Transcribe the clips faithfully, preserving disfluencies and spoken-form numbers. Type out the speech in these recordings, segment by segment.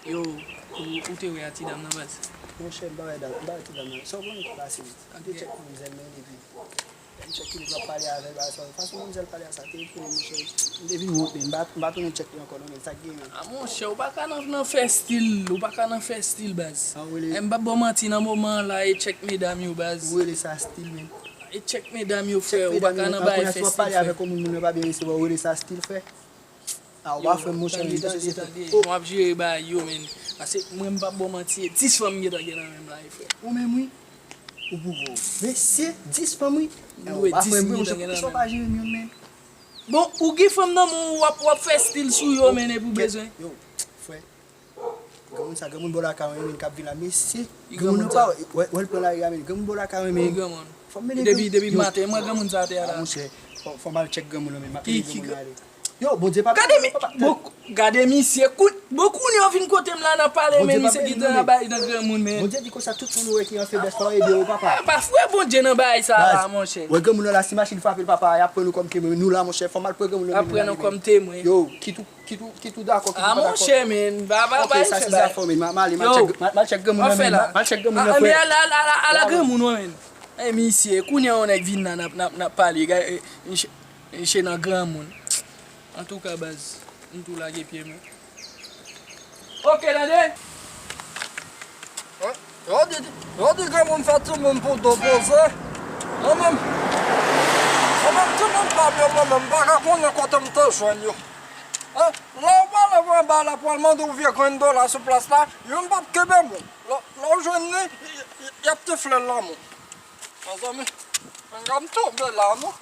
Yo, ou, ou te wè a ti dam nan baz? Monchè, m pa wè dam, m pa wè ti dam nan. Sa w konnen ki pase? M te tchèk manmzèl mwen depi. M tchèk ki l ap pale avè l, bagay sa. Fason manmzèl pale a sa, te etone, monchè. M te vin wont, men m pa, m pa tounen tchèk li ankò, non, men sa k gen, men. A, monchè, ou pa ka nan, nan fè stil, ou pa ka nan fè stil, baz. An, w rele. E, m p ap ba w manti, nan moman an la, e tchèk medam yo, baz. Ou rele sa stil, men. E tchèk medam yo, frè, ou pa ka nan bagay fè stil, frè. Kounye a si w ap pale avèk yon moun, moun nan pa byen resevwa, ou rele sa stil, frè. A, ou pa frè m, monchè, tande, tande, tande. Jan w ap jere bagay yo, men. Paske mwen, m p ap ba w manti, e dis fanm m gentan gen nan men m la, wi, frè. Ou menm, wi. Ou pou vo. Mesye, dis fanm, wi. Ou pa frè m, wi, monchè, poukisa w pa jere m youn, men? Bon, ou gen fanm nan men w, w ap, w ap fè stil sou yo, men, epi w bezwen. Yo, frè. Granmoun sa, granmoun bò lakay mwen, men, k ap vin la, mesye. Granmoun nan pa wè, wè l pran lari a, men. Granmoun bò lakay mwen, men. Fò m mennen granmoun. Depi, depi maten, mwen granmoun sa te a la. A, monchè, fò, fò m al tchèk granmoun nan, men. M ap mennen granmoun nan ale. Yo, Bondye pa pale non, papa. Gade, bon, gade misye, kout, bon, kounye a w vin kote m la nan pale, men misye gentan nan bay nan granmoun, men. Bondye di konsa, tout moun ou wè ki an feblès, fò w ede yo, papa. Pa fouye Bondye nan bagay sa la, monchè. Wè granmoun nan la, si machin frape l, papa, y ap pran nou kòm temwen, nou la, monchè, fò m al pran granmoun nan, men. Y ap pran nou kòm temwen. Yo, kit ou, kit ou, kit ou dakò, kit ou pa dakò. A, monchè, men, pa, pa, pa fè bagay. Ok, sa se zafè w, men, m ap ale, m al tchèk, m al tchèk granmoun nan, men, m al tchèk granmoun nan, frè. A, men, ala, ala, ala, ala granmoun, men. E, misye, kounye a yon nèg vin la, n ap, n ap, n ap pale, gade, e, misye, misye nan granmoun. Antouka, baz, m tou lage pye m. Ok, tande. Yo di, yo di granmoun fè timoun pou do poze. Mwen menm, mwen menm timoun pa byen, mwen menm, m pa ka konnen kote m te jwenn yo. Lè w prale wè anba la, pral mande w vye grenn dola sou plas la, youn p ap kenbe moun. Lè, lè w jwenn li, y, y, y ap tifle l lanmou. Mezanmi, mwen ka m tonbe la, non.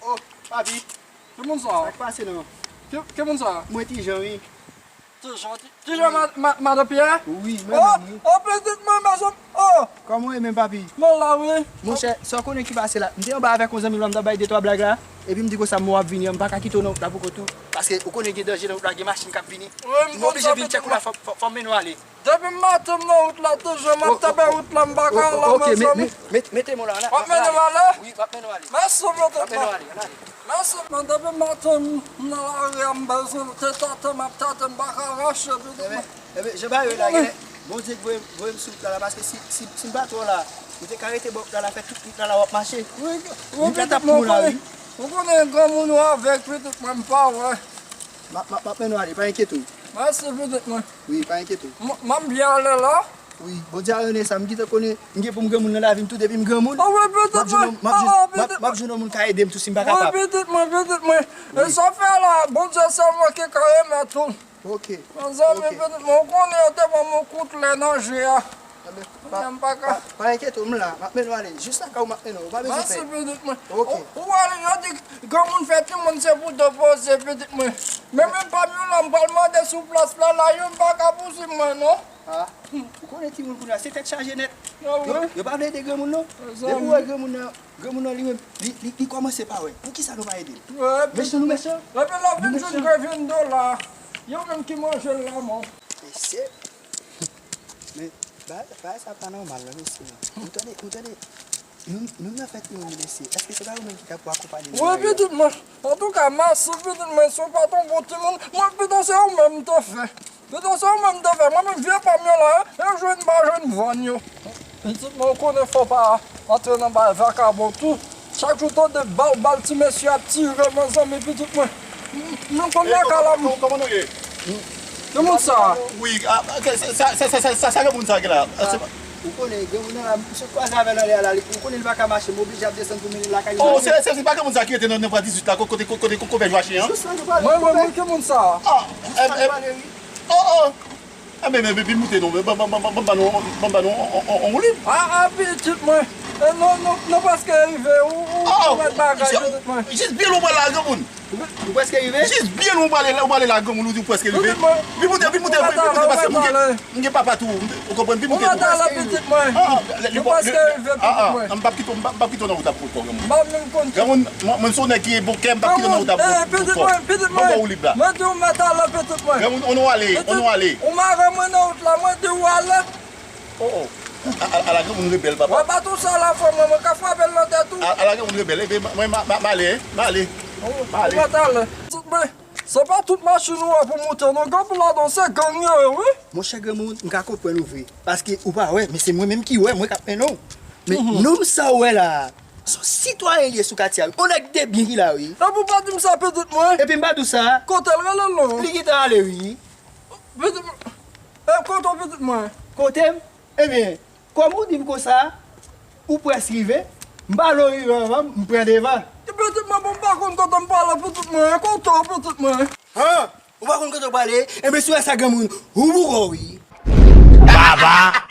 Oh, papi. Ki moun sa a? Sa k pase non? Ki, ki moun sa a? Mwen Ti Jan, wi. Ti Jan, Ti, Ti Jan, ma, ma, madan Pyè? Wi, mwen menm, wi. Oh, pitit mwen, mezanmi. Oh! Kòman w ye menm, papi? Mwen la, wi. Monchè, sa w konnen ki pase la? M te anba avèk yon zanmi m la, m t ap bay de twa blag la. Epi m di konsa, m wè w ap vini an, m pa ka kite w nan wout la pou kont ou. Paske ou konnen gen danje nan wout la, gen machin k ap vini. M oblije vin tchèk ou la, fò, fò, fò m mennen w ale. Depi maten m nan wout la, toujou m ap tape wout la, m pa ka ale, mezanmi. Mete m la. W ap mennen m ale? Wi, w ap mennen w ale. Mèsi, pitit mwen. Mèsi, men depi maten m nan lari a, m bezwen te tate, m ap tate, m pa ka rache, pitit mwen. Ebyen, ebyen, jan bagay yo ye la, genlè Bondye k voye, voye m sou wout la, la, paske si, si, si m pa t wè w la, ou te ka rete bò wout la, la fè tout wout la, la w ap mache. Wi, wi, pitit mwen, ou konnen, ou konnen granmoun ou avèk, pitit mwen, m pa wè. M ap, m ap, m ap mennen w ale, pa enkyete w. Mèsi, pitit mwen. Wi, pa enkyete w. M, m ap byen ale la. Wi, Bondye a renmen sa, m gentan konnen, m gen pou m granmoun nan lavi m tou depi m granmoun. Ah wi, pitit mwen. M ap jwenn yon, m ap jwenn, m ap, m ap jwenn yon moun ka ede m tou si m pa kapab. Wi, pitit mwen, pitit mwen. E sa w fè la, Bondye sèlman ki ka remèt ou. Ok. Mezanmi, pitit mwen, ou konnen yo te ban m yon kout lè nan je a. Ebyen, pa, pa, pa enkyete w, m la, m ap mennen w ale. Jis lakay ou m ap mennen w, ou pa bezwen pè. Mèsi, pitit mwen. Ok. Ou, ou wè, yo di granmoun fè timoun se pou do poze, pitit mwen. Men, men pa m youn la, m pral mande sou plas la, la, yo m pa ka pouse mwen, non. Ah, ou konnen timoun kounye a, se tèt chaje nèt. Yo, yo pa vle ede granmoun, non. Depi w wè granmoun nan, granmoun nan li menm, li, li, li kòmanse pa wè. Poukisa nou pa ede l? Mechan nou mechan. Epi lè w vin jwenn grenn dola, yo menm ki manje l la, non. Mesye. Men, bagay, bagay sa pa nòmal, non, mesye. Ou tande, ou tande, nou, nou nan fè timoun, mesye. Èske se pa ou menm ki ta pou akonpanye nou? Wi, pitit mwen. Antouka, mèsi, pitit mwen, si w pa t yon bon timoun, mwen, pito se ou menm m te fè. Pito se ou menm m te fè. Mwen menm, vye pa m yo la, yo jwenn m pa jwenn vann yo. Pitit mwen, ou konnen fò w pa antre nan bagay vakabon tou. Chak jou tande bal, bal ti mesye ap tire, mezanmi, pitit mwen. M, m konn lakay la, m. Kòman nou ye? Ki moun sa? Wi, sa, sa, sa granmoun sa gen la? Ou konnen, granmoun nan la, m sot kwaze avè l anlè a la, ou konnen li pa ka mache, m oblije ap desann pou mennen l lakay li. Oh, se, se, se pa granmoun sa ki rete nan, nan Pwa dizuit la, kote, kote, kote, kote konvèj mache an? Jis la nou pale. Mwen, mwen, mwen, ki moun sa? Ah, eh, eh, oh, oh. Ah, men, men, men, vin moute non, men, ban, ban, ban nou, ban, ban nou on, on, on, on woulib. Ah, ah, pitit mwen. Eh, nou, nou, nou prèske rive, ou, ou, ou mèt bagay, pitit mwen. Jis byen lwen pral la, granmoun. Ou prèske rive? Jis byen lwen ou prale la, ou prale la, granmoun, ou di ou prèske rive. Vin moute, vin moute, vin moute, paske mwen gen, mwen gen papa tou, ou konprann, vin moute tou. Ou prèske rive, pitit mwen. Ah, ah, lè, lè, lè, ah, ah, m p ap kite w, m p ap, m p ap kite w nan wout la pou kò, granmoun. Granmoun, mwen, mwen se yon nèg ki gen bon kè, m p ap kite w nan wout la pou, pou kò. Ban m ba w woulib la. Mwen di w mèt ale, pitit mwen. Granmoun, on nou ale, on nou ale. Ou mare mwen nan wout la, mwen di w ale. Oh, oh. A, a, ala granmoun rebèl, papa. Wè baton sa la, frè mwen, mwen ka frape l nan tèt ou. A, ala granmoun rebèl. Ebyen, mwen, m a, m a, m ale, m ale. Ou pa t alè. Tout mwen, se pa tout machin ou wè pou moute non, gen anpil ladan se gang yo ye, wi. Monchè granmoun, m ka konprann ou vre. Paske ou pa wè, men se mwen menm ki wè, mwen k ap mennen w. Men nonm sa ou wè la, se yon sitwayen li ye sou katye a, wi. On nèg de byen ki la, wi. Epi w pa di m sa pitit mwen. Epi m pa di w sa. Kote l rele non? Li gentan ale, wi. Pitit mwen. E kote w pitit mwen? Kote m? Ebyen, kòm ou di m konsa, ou prèske rive. M pa vle w rive anvan m, m pran devan. Pitit mwen, bon, m pa konn kote m prale, pitit mwen. Kote w, pitit mwen? Han? Ou pa konn kote w prale? Ebyen, si w wè sa granmoun, ou boukò, wi. Baba!